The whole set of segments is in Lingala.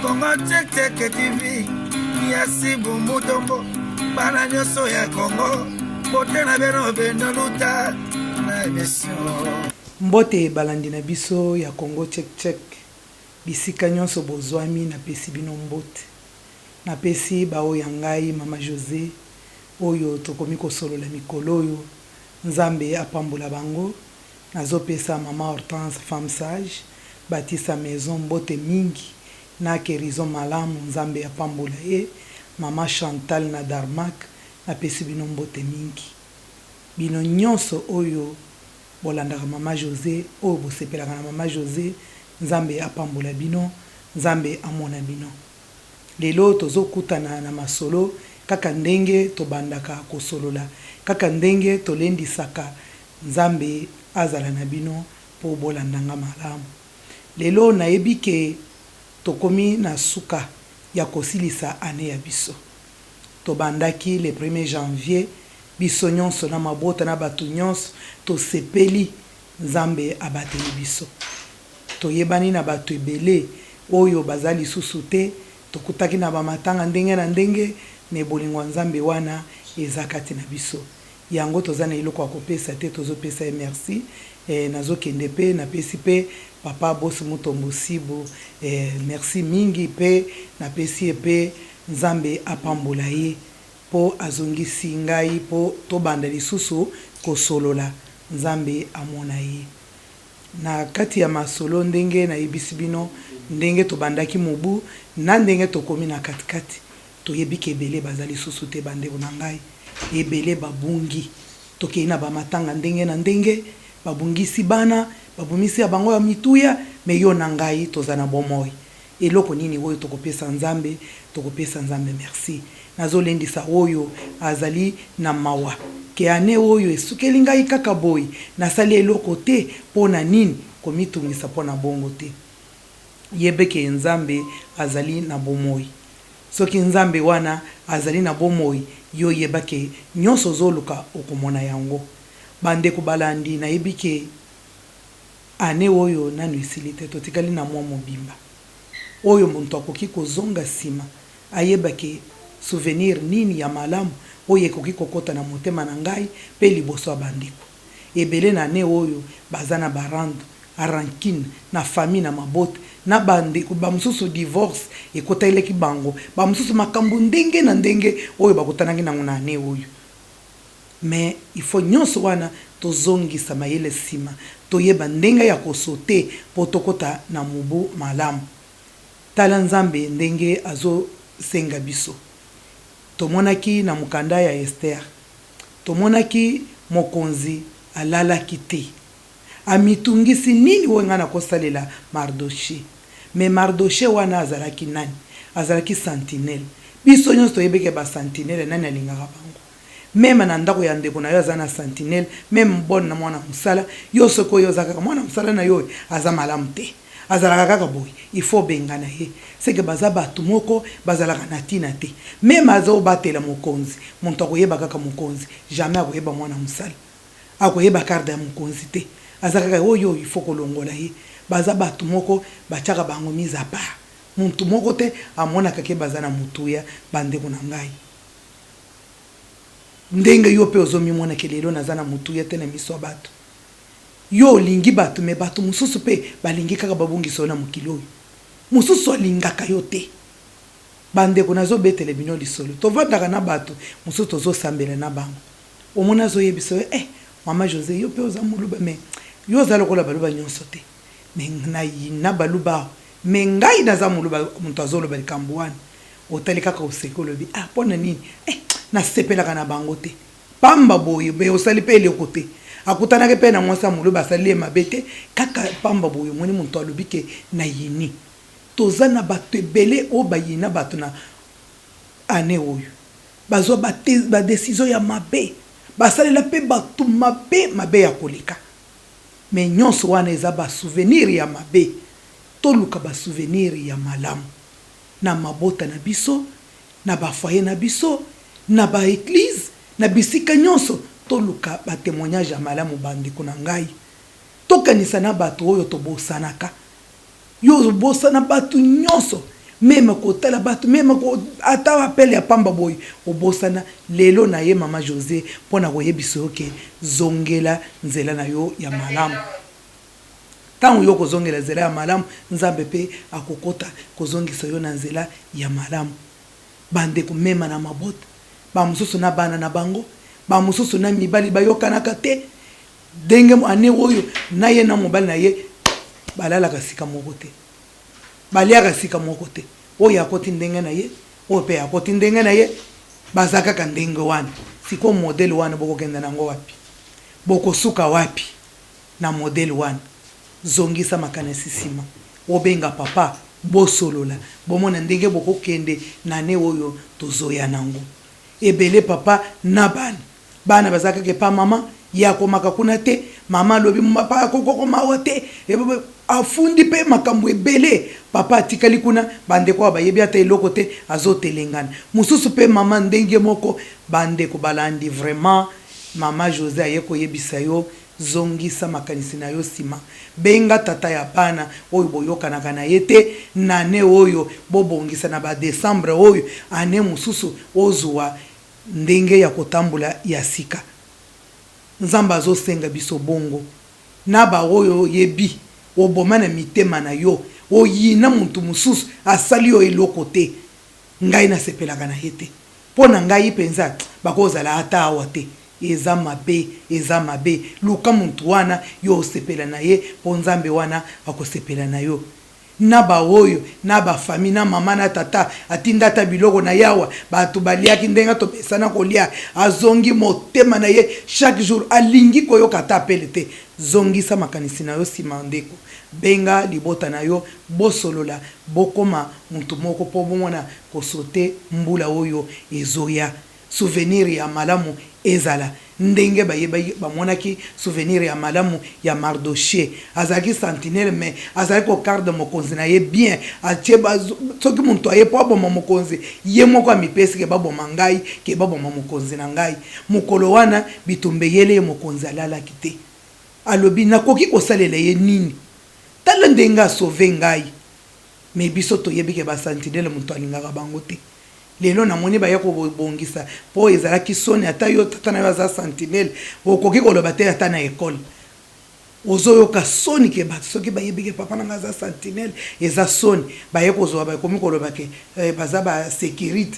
Congo Check Check TV ya Sibu Mutombo, bana nyonso ya Congo, bote na bino bino luta na emission. Mbote balandi na biso ya Congo Check Check, bisika nyonso bozwami, napesi bino mbote. Napesi baoyo ya ngai Mama Jose oyo tokomi kosolola mikolo oyo, Nzambe apambola bango. Nazopesa Mama Hortense femme sage, batisa maison mbote mingi na kerison malamu, Nzambe apambola ye. Mama Chantal na Darmac, napesi bino mbote mingi. Bino nyonso oyo bolandaka Mama Jose, oyo bosepelaka na Mama Jose, Nzambe apambola bino, Nzambe amona bino. Lelo tozokutana na masolo kaka ndenge tobandaka kosolola, kaka ndenge tolendisaka. Nzambe azala na bino po bolanda nga malamu. Lelo nayebi ke tokomi na suka ya kosilisa annee ya biso. Tobandaki le premier janvier, biso nyonso na mabota na batu nyonso tosepeli, Nzambe abateli biso. Toyebani na batu ebele oyo baza lisusu te, tokutaki na ba matanga ndenge na ndenge, mais bolingo ya Nzambe wana eza kati na biso. Yango toza na eloko ya kopesa te, tozo pesa ye merci. Eh nazo kende pe napesi pe papa Boss Mutombo Sibu eh merci mingi pe napesi ye pe Nzambe apambola ye po azongisi ngai po tobanda lisusu kosolola. Nzambe amona ye. Na kati ya masolo ndenge nayebisi bino ndenge tobandaki mobu na ndenge tokomi na kati kati, toyebi ke ebele baza lisusu te ba ndeko na ngai, ebele babungi. Tokeyi na ba matanga ndenge na ndenge, babungisi bana, babumisi ya bango ya mituya, mais yo na ngai toza na bomoi. Eloko nini oyo tokopesa Nzambe? Tokopesa Nzambe merci. Nazolendisa oyo azali na mawa ke annee oyo esukeli ngai kaka boye, nasali eloko te po na nini? Komitungisa po na bongo te. Yebe ke Nzambe azali na bomoyi. Soki Nzambe wana azali na bomoi, yo yeba ke nionso ozoluka okomona yango. Ba ndeko balandi, nayebi ke Annee oyo nanu esili te, totikali na mois mobimba. Oyo muntu akoki kozonga sima ayeba ke souvenir nini ya malamu oyo ekoki kokota na motema na ngai pe liboso ya ba ndeko. Ebele na annee oyo baza na ba rando, rancune na famille na mabota na ba ndeko, ba mosusu divorce ekotelaki bango, ba mosusu makambo ndenge na ndenge oyo bakutanaki nango na annee oyo. Mais il faut nionso wana tozongisa mayele sima, toyeba ndenge ya ko sauter po tokota na mobu malamu. Tala Nzambe ndenge azo senga biso. Tomonaki na mokanda ya Esther, tomonaki mokonzi alalaki te. Amitungisi nini oyo ngai nakosalela Mardochee? Mais Mardochee wana azalaki nani? Azalaki sentinelle. Biso nionso toyebi ke ba sentinelle nani alingaka bango? Meme na ndako ya ndeko nayo aza na sentinelle, meme bonne na mwana musala, yo soki oye oza kaka mwana musala nayo oyo aza malamu te, azalaka kaka boye, il faut obengana ye, ce que baza batu moko bazalaka na tina te, meme azo batela mokonzi, mutu akoyeba kaka mokonzi, jamais akoyeba mwana musala, akoyeba carte ya mokonzi te, aza kaka oyo il faut kolongola ye, baza batu moko batiaka bango mise à part, mutu moko te amonaka ke baza na motuya, ba ndeko na ngai. Ndenge yo pe ozo mimona ke lelo naza na motuya te na miso ya batu. Yo olingi batu mais batu mosusu pe balingi kaka babungisa yo na mokili oyo. Mosusu alingaka yo te. Ba ndeko nazo betela bino lisolo. Tovandaka na batu mosusu tozo sambela na bango. Omoni azo yebisa yo eh mama Jose yo pe oza muluba mais yo oza lokola baluba nionso te. Mais na baluba awa mais ngai naza muluba mutu azo loba likambo wana. Otali kaka oseki olobi ah pona nini eh nasepelaka na bango te pamba boye mais osali pe eloko te akutanaki pe na mwasi ya muluba asali ye mabe te kaka pamba boye omoni mutu alobi ke na yini toza na batu ebele oyo bayina batu na annee oyo bazwa ba decision ya mabe basalela pe batu mabe mabe ya koleka mais nionso wana eza ba souvenir ya mabe toluka ba souvenir ya malamu. na mabota na biso, na ba foyer na biso, na ba eglise, na bisika nionso toluka ba temoignage ya malamu ba ndeko na ngai. Tokanisa na batu oyo tobosanaka. Yo obosana batu nionso. Meme kotala bato, meme ata appel ya pamba boye obosana. Lelo na ye mama Jose mpo na koyebisa yo ke zongela nzela na yo ya malamu. Ntango yo kozongela nzela ya malamu, Nzambe mpe akokota kozongisa yo na nzela ya malamu. Bandeko, mema na mabota, bamosusu na bana na bango, bamosusu na mibali bayokanaka te. Ndenge ane oyo na ye na mobali na ye balalaka sika moko te, baliaka sika moko te. Oyo akoti ndenge na ye, oyo mpe akoti ndenge na ye, baza kaka ndenge wana. Sikoyo modele wana bokokende na yango wapi? Bokosuka wapi na modele wana? Zongisa makanisi nsima, obenga papa, bosolola, bomona ndenge bokokende na ane oyo tozoya nango. Ebele papa na bana. Bana baza kaka epa mama, ye akomaka kuna te. Mama alobi papa akokokoma awa te, afundi mpe makambo ebele. Papa atikali kuna, bandeko awa bayebi ata eloko te, azotelengana. Mosusu mpe mama ndenge moko. Bandeko balandi vraiment, mama Jose aye koyebisa yo, zongisa makanisi na yo nsima. Benga tata ya bana oyo boyokanaka na ye te, na annee oyo bobongisa na ba decembre oyo, annee mosusu ozua ndenge ya kotambola ya sika. Nzambe azosenga biso bongo. Na ba oyo oyebi, oboma na mitema na yo, oyina mutu mosusu asali yo eloko te. Ngai nasepelaka na ye te. Po na ngai penza bakozala ata awa te. Eza mabe, eza mabe. Luka mutu wana yo osepela na ye po Nzambe wana akosepela na yo. Na ba oyo na ba famille na mama na tata atinda ata biloko na ye awa batu baliaki ndenge tomesana kolia azongi motema na ye chaque jour alingi koyoka ata appel te. Zongisa makanisi na yo sima ndeko, benga libota na yo bosolola bokoma mutu moko po bomona ko sauter mbula oyo ezoya. Souvenir ya malamu ezala. Ndenge bayebaki, bamonaki souvenir ya malamu ya Mardochee. Azalaki sentinelle mais azalaki ko garde mokonzi na ye bien. Atie ba, soki mutu aye po aboma mokonzi, ye moko amipesi ke baboma ngai ke baboma mokonzi na ngai. Mokolo wana bitumba eyeli ye, mokonzi alalaki te. Alobi, nakoki kosalela ye nini? Tala ndenge a sauver ngai. Mais biso toyebi ke ba sentinelle mutu alingaka bango te. Lelo namoni baye kobongisa po ezalaki soni ata yo tata nayo aza sentinelle okoki koloba te ata na ecole ozoyoka soni ke batu soki bayebi ke papa nanga aza sentinelle eza soni baye kozua bakomi koloba ke baza ba securite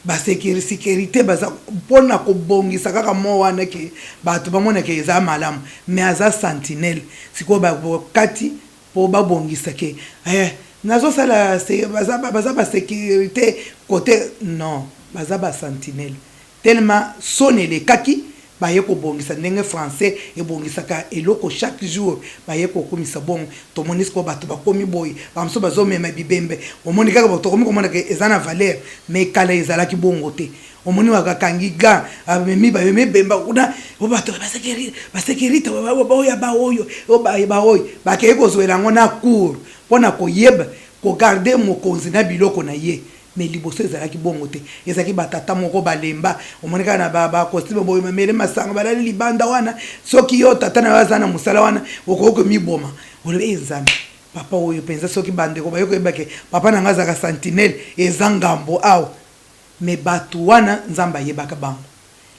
ba securite baza pona kobongisa kaka mot wana ke batu bamona ke eza malamu mais aza sentinelle sikoyo bakati Po ba bongisa ke eh nazo sala baza baza ba securite cote non baza ba sentinelle tellement soni elekaki baye kobongisa ndenge français ebongisaka eloko chaque jour baye kokumisa bongo tomoni sikoyo batu bakomi boye ba mosusu bazo mema bibembe omoni kaka tokomi komona ke eza na valeur mais kala ezalaki bongo te Omoni bakangi gant amemi bamemi ebemba kuna bato ba securite oyo ba oyo ba oyo bakei kozwela yango na cour mpo na koyeba kogarde mokonzi na biloko na ye. Mais liboso ezalaki bongo te, ezalaki ba tata moko balemba, omoni kaka na ba costume boye bameli masanga balali libanda wana. Soki yo tata na yo aza na mosala wana okoki komiboma, olobi eh Nzambe papa oyo penza soki bandeko baye koyeba ke papa na ngai azalaka sentinelle eza ngambo awa. Mais batu wana Nzambe ayebaka bango.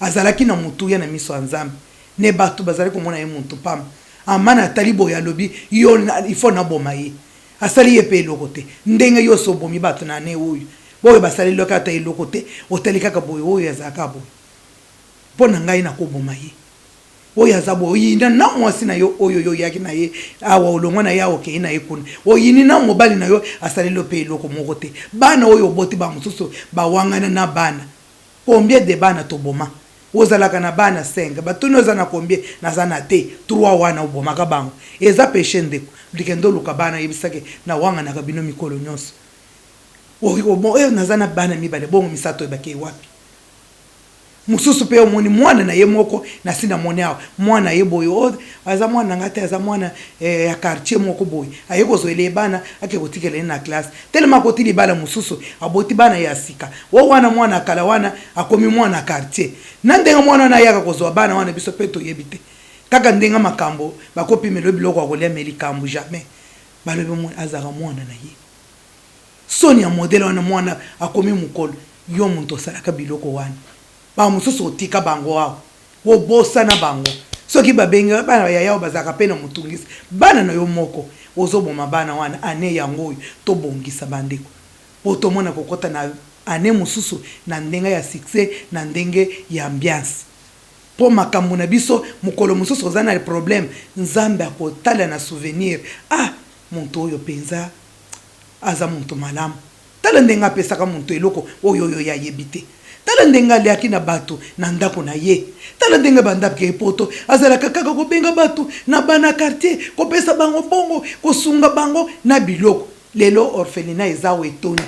Azalaki na motuya na miso ya Nzambe. Ne batu bazali komona ye muntu pamba. Amana atali boye alobi yo il faut naboma ye. Asali ye pe eloko te. Ndenge yo osi obomi batu na annee oyo. Oyo basaleli yo ata eloko te otali kaka boye oyo azalaka boye. Po na ngai nakoboma ye. Oyo aza boye oyina na mwasi na yo oyo yo oyaki na ye awa olongwa na ye awa okeyi na ye kuna oyini na mobali na yo asaleli yo pe eloko moko te bana oyo oboti ba mosusu bawangana na bana combien de bana toboma ozalaka na bana 5 batuni oza na combien naza na te 3 wana obomaka bango eza peche ndeko likende oluka bana yebisake na wanganaka bino mikolo nyonso oyo naza na bana mibale bongo misato oyo bakeyi wapi Mususu pe omoni mwana na ye moko nasi na moni awa mwana ye boye oh aza mwana na nga te aza mwana ya quartier moko boye aye kozuela ye bana ake kotikela ye na classe telema akoti libala mususu aboti bana ya sika oh wana mwana ya kala wana akomi mwana ya quartier na ndenge mwana wana ayaka kozua bana wana biso pe toyebi te kaka ndenge makambo bako pimela yo biloko ya kolia mais likambu jamais balobi azalaka mwana na ye. Soni ya modele wana mwana akomi mokolo, yo moto osalaka biloko wana. Ba mosusu otika bango awa, obosana bango. Soki babengi bana ba yaya oyo bazalaka pe na motungisi, bana na yo moko ozoboma bana wana. Annee yango oyo tobongisa bandeko po tomona kokota na annee mosusu na ndenge ya succès, na ndenge ya ambiance. Po makambo na biso mokolo mosusu oza na problème, Nzambe akotala na souvenir, ah moto oyo penza aza moto malamu. Tala ndenge apesaka moto eloko oyo oyo ye ayebi te. Tala ndenge aliaki na bato na ndako na ye. Tala ndenge banda akei poto, azalaka kaka kobenga bato na bana quartier, kopesa bango mbongo, kosunga bango na biloko. Lelo orphelinat eza awa etondi.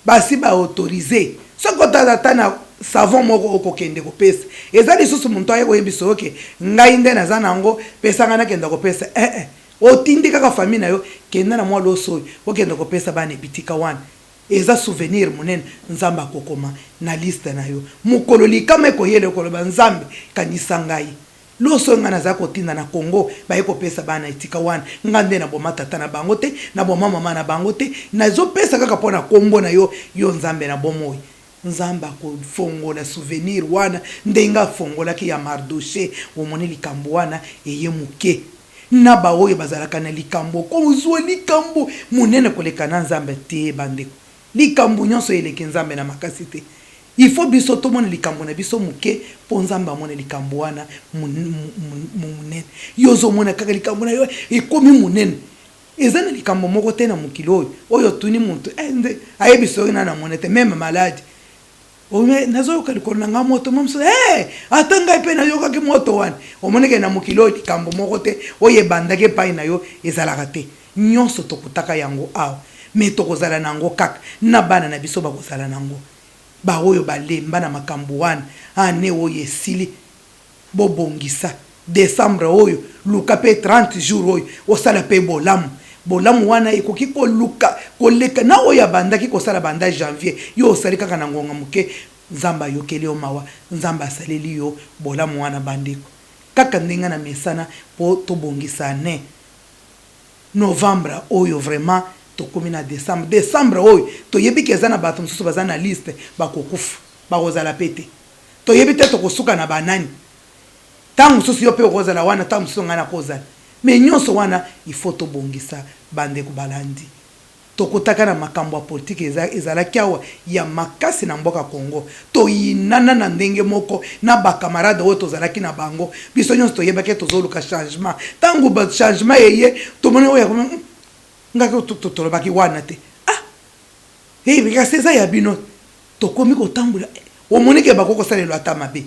Basi ba autoriser. Soki oza ata na savon moko okokende kopesa. Eza lisusu moto aye koyebisa yo ke ngai nde naza na yango, pesa ngai nakenda kopesa. Eh-eh. Otindi kaka famille na yo, kenda na mwa loso oyo, okende kopesa bana ebitika wana. Eza souvenir monene Nzambe akokoma na liste na yo. Mokolo likama ekoyela yo okoloba, Nzambe, kanisa ngai. Loso oyo ngai naza kotinda na Congo, baye kopesa bana etika wana. Ngai nde naboma tata na bango te, naboma mama na bango te. Nazopesa kaka mpo na kombo na yo, yo Nzambe na bomoi. Nzambe akofongola souvenir wana ndenge afongolaki ya Mardochee. Omoni likambo wana eye moke. Na ba oyo bazalaka na likambo, kozua likambo monene koleka na Nzambe te ba ndeko. Likambo nionso eleki Nzambe na makasi te. Il faut biso tomona likambo na biso moke po Nzambe amona likambo wana monene. Yo ozo mona kaka likambo na yo ekomi monene. Eza na likambo moko te na mokili oyo, oyo otuni mutu eh nde ayebisa yo nanu amona te, meme maladi. Oye nazoyoka likolo na ngai moto mosusu eh ata ngai pe nayokaki moto wana. Omoni ke na mokili oyo likambo moko te oyo ebandaki epai na yo ezalaka te. Nionso tokutaka yango awa mais tokozala na yango kaka na bana na biso bakozala na yango. Ba oyo balemba na makambo wana annee oyo esili Bobongisa decembre oyo luka pe 30 jours oyo osala pe bolamu bolamu wana ekoki koluka koleka na oyo abandaki kosala banda janvier yo osali kaka na ngonga moke nzambe ayokeli yo mawa nzambe asaleli yo bolamu wana bandeko kaka ndenge na mesana po tobongisa annee novembre oyo vraiment tokomi na decembre decembre oyo toyebi ke eza na bato mosusu baza na liste bakokufa bakozala pe te Toyebi te tokosuka na ba nani. Tango mosusu yo pe okozala wana, tango mosusu ngai nakozala. Mais nionso wana il faut tobongisa ba ndeko balandi. Tokotaka na makambo ya politique eza ezalaki awa ya makasi na mboka Congo. Toyinana na ndenge moko na ba camarades oyo tozalaki na bango. Biso nionso toyebaki ete tozoluka changement. Tango ba changement eye, tomoni oyo akomi hum ngai kutu tolobaki wana te. Ah! He kasi eza ya bino. Tokomi kotambola omoni ke bakoki kosalelo ata mabe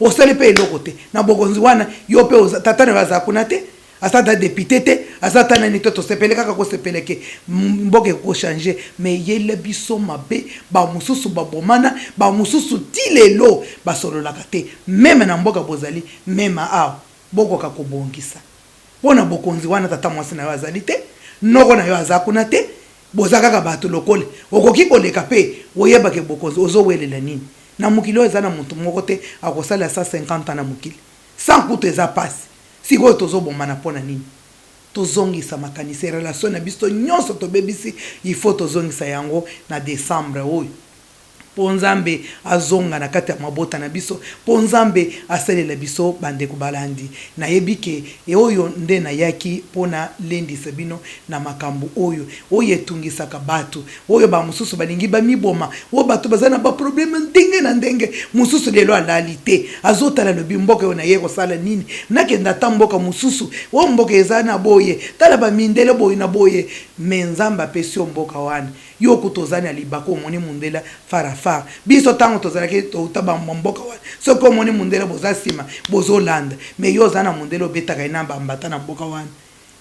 osali pe eloko te na bokonzi wana yo pe oza tata nayo aza kuna te aza ata depute te aza ata nani te tosepele kaka kosepela ke mboka ekoki ko change mais eyela biso mabe ba mosusu babomana ba mosusu ti lelo basololaka te meme na mboka bozali meme awa bokoka kobongisa pona bokonzi wana tata mwasi nayo azali te noko nayo aza kuna te Boza kaka batu lokole okoki koleka pe oyeba ke bokonzi ozo welela nini na mokili oyo eza na mutu moko te akosala 150 ans na mokili 100 kutu eza pasi sikoyo tozo bomana pona nini tozongisa makanisi relation na biso nionso tobebisi il faut tozongisa yango na decembre oyo Po Nzambe azonga na kati ya mabota na biso, po Nzambe asalela biso ba ndeko balandi. Nayebi ke oyo nde nayaki po na lendisa bino na makambo oyo, oyo etungisaka batu, oyo ba mosusu balingi bamiboma, oyo batu baza na ba probleme ndenge na ndenge, mosusu lelo alali te, azotala alobi mboka oyo naye kosala nini, nakende ata mboka mosusu, oyo mboka eza na boye, tala ba mindele boye na boye, mais Nzambe apesi yo mboka wana. Yo kutu oza na libaku omoni mundele fara fara biso tango tozalaki towuta ba mboka wana soki omoni mundele boza sima bozo landa mais yo oza na mundele obetaka ye na ba mbata na mboka wana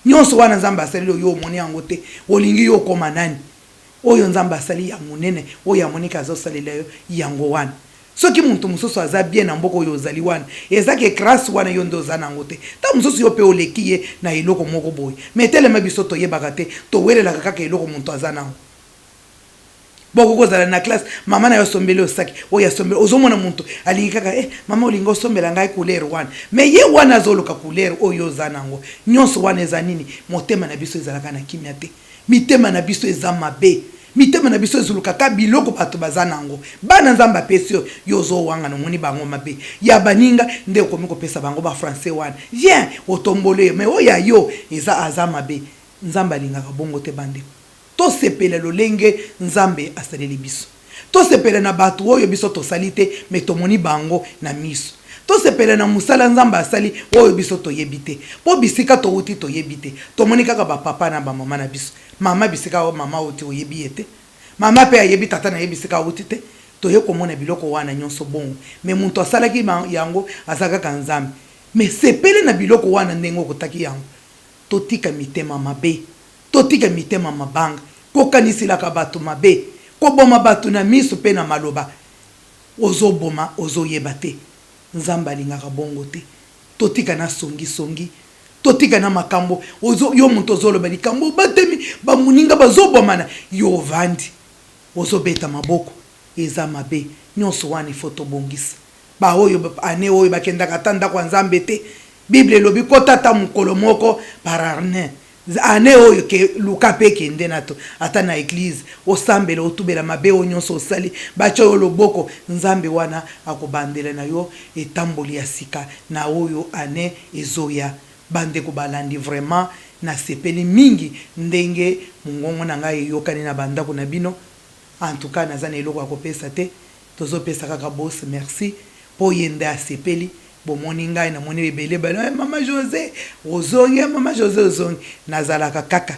nionso wana nzambe asali yo omoni yango te olingi yo okoma nani oyo nzambe asali ya munene oyo amoni ke azo salela yo yango wana Soki mutu mususu aza bien na mboka oyo ozali wana eza ke crace wana yo nde oza nango te tango mususu yo pe oleki ye na eloko moko boye mais telema biso toyebaka te towelelaka kaka eloko mutu aza nango bokoki kozala na classe mama nayo asombeli yo sac oyo asombeli ozomona mutu alingi kaka eh mama olingi osombela ngai couleur wana mais ye wana azoluka couleur oyo oza nango nyonso wana eza nini motema na biso ezalaka na kimia te mitema na biso eza mabe. Mitema na biso ezulukaka biloko bato baza na yango. Bana Nzambe apesi yo, yo ozowangana, omoni bango mabe ya baninga nde okomi kopesa bango ba français wana. Viens, otomboli ye, mais oyo ya yo eza aza mabe. Nzambe alingaka bongo te bandeko. Tosepela lolenge Nzambe asaleli biso. Tosepela na bato oyo biso tosali te, mais tomoni bango na miso. Tosepela na mosala Nzambe asali oyo biso toyebi te. Po bisika towuti toyebi te. Tomoni kaka ba papa na ba mama na biso. Mama bisika oyo mama awuti oyebi ye te. Mama pe ayebi tata na ye bisika awuti te. Toye komona biloko wana nyonso bongo. Mais mutu asalaki yango aza kaka Nzambe. Mais sepela na biloko wana ndenge okutaki yango. Totika mitema mabe. Totika mitema mabanga. Kokaniselaka bato mabe. Koboma bato na miso pe na maloba. Ozo boma ozo yeba te. Nzambe alingaka bongo te. Totika na songi songi. Totika na makambo ozo yo mutu ozo loba likambo obatami ba muninga bazo bomana yo ovandi ozo beta maboko eza mabe nionso wana il faut tobongisa ba oyo annee oyo bakendaka ata ndako ya nzambe te bible elobi kota ata mukolo moko par annee Annee oyo ke luka pe kende na to ata na eglise osambela otubela mabe oyo nionso osali batia yo loboko nzambe wana akobandela na yo etamboli ya sika na oyo annee ezoya ba ndeko balandi vraiment nasepeli mingi ndenge mungongo na ngai eyokani na ba ndaku na bino en tout cas naza na eloko ya kopesa te Tozo pesa kaka boss merci po ye nde asepeli bomoni ngai namoni ebele ba eh mama Jose ozongi eh mama Jose ozongi nazalaka kaka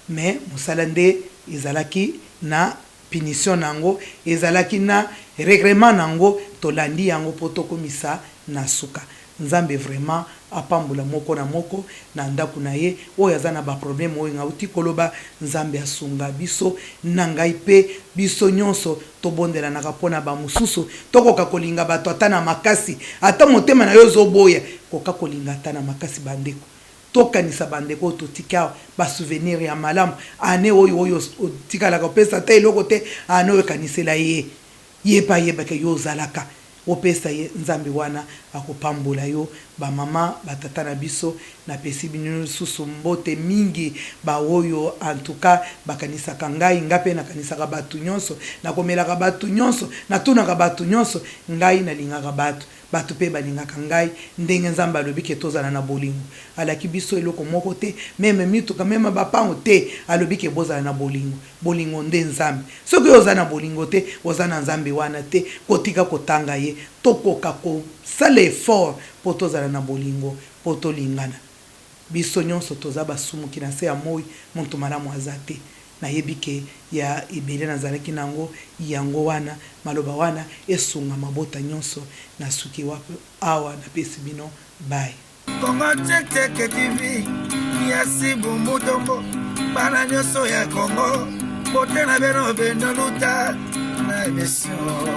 mais musala nde ezalaki na punition nango ezalaki na reglement nango tolandi yango po tokomisa na suka Nzambe vraiment apambola moko na moko na ndaku na ye oyo aza na ba problème oyo nawuti koloba Nzambe asunga biso na ngai pe biso nionso tobondelanaka pona ba mususu tokoka kolinga batu ata na makasi ata motema nayo ezo boya koka kolinga ata na makasi ba ndeko tokanisa ba ndeko oyo totiki awa ba souvenir ya malamu annee oyo oyo otikalaka opesa ata eloko te annee oyo kanisela ye ye pe ayeba ke yo ozalaka Opesa ye nzambe wana akopambola yo ba maman ba tata na biso na pesi bino lisusu mbote mingi ba oyo en tout cas bakanisaka ngai nga pe nakanisaka batu nionso nakomelaka batu nionso natunaka batu nionso ngai nalingaka batu batu pe balingaka ngai ndenge nzambe alobi ke tozala na bolingo alaki biso eloko moko te meme mituka meme ba pango te alobi ke bozala na bolingo Bolingo nde Nzambe. Soki oza na bolingo te, oza na Nzambe wana te. Kotika kotanga ye. Tokoka kosala effort po tozala na bolingo, po tolingana. Biso nionso toza basumuki na se ya moyi, mutu malamu aza te. Nayebi ke ya ebele nazalaki na yango, yango wana maloba wana esunga mabota nionso. Nasuki wapi awa, napesi bino bye. Congo Check Check TV Niasi Bumutombo bana nyonso ya Congo bote na bino bino luta na emission.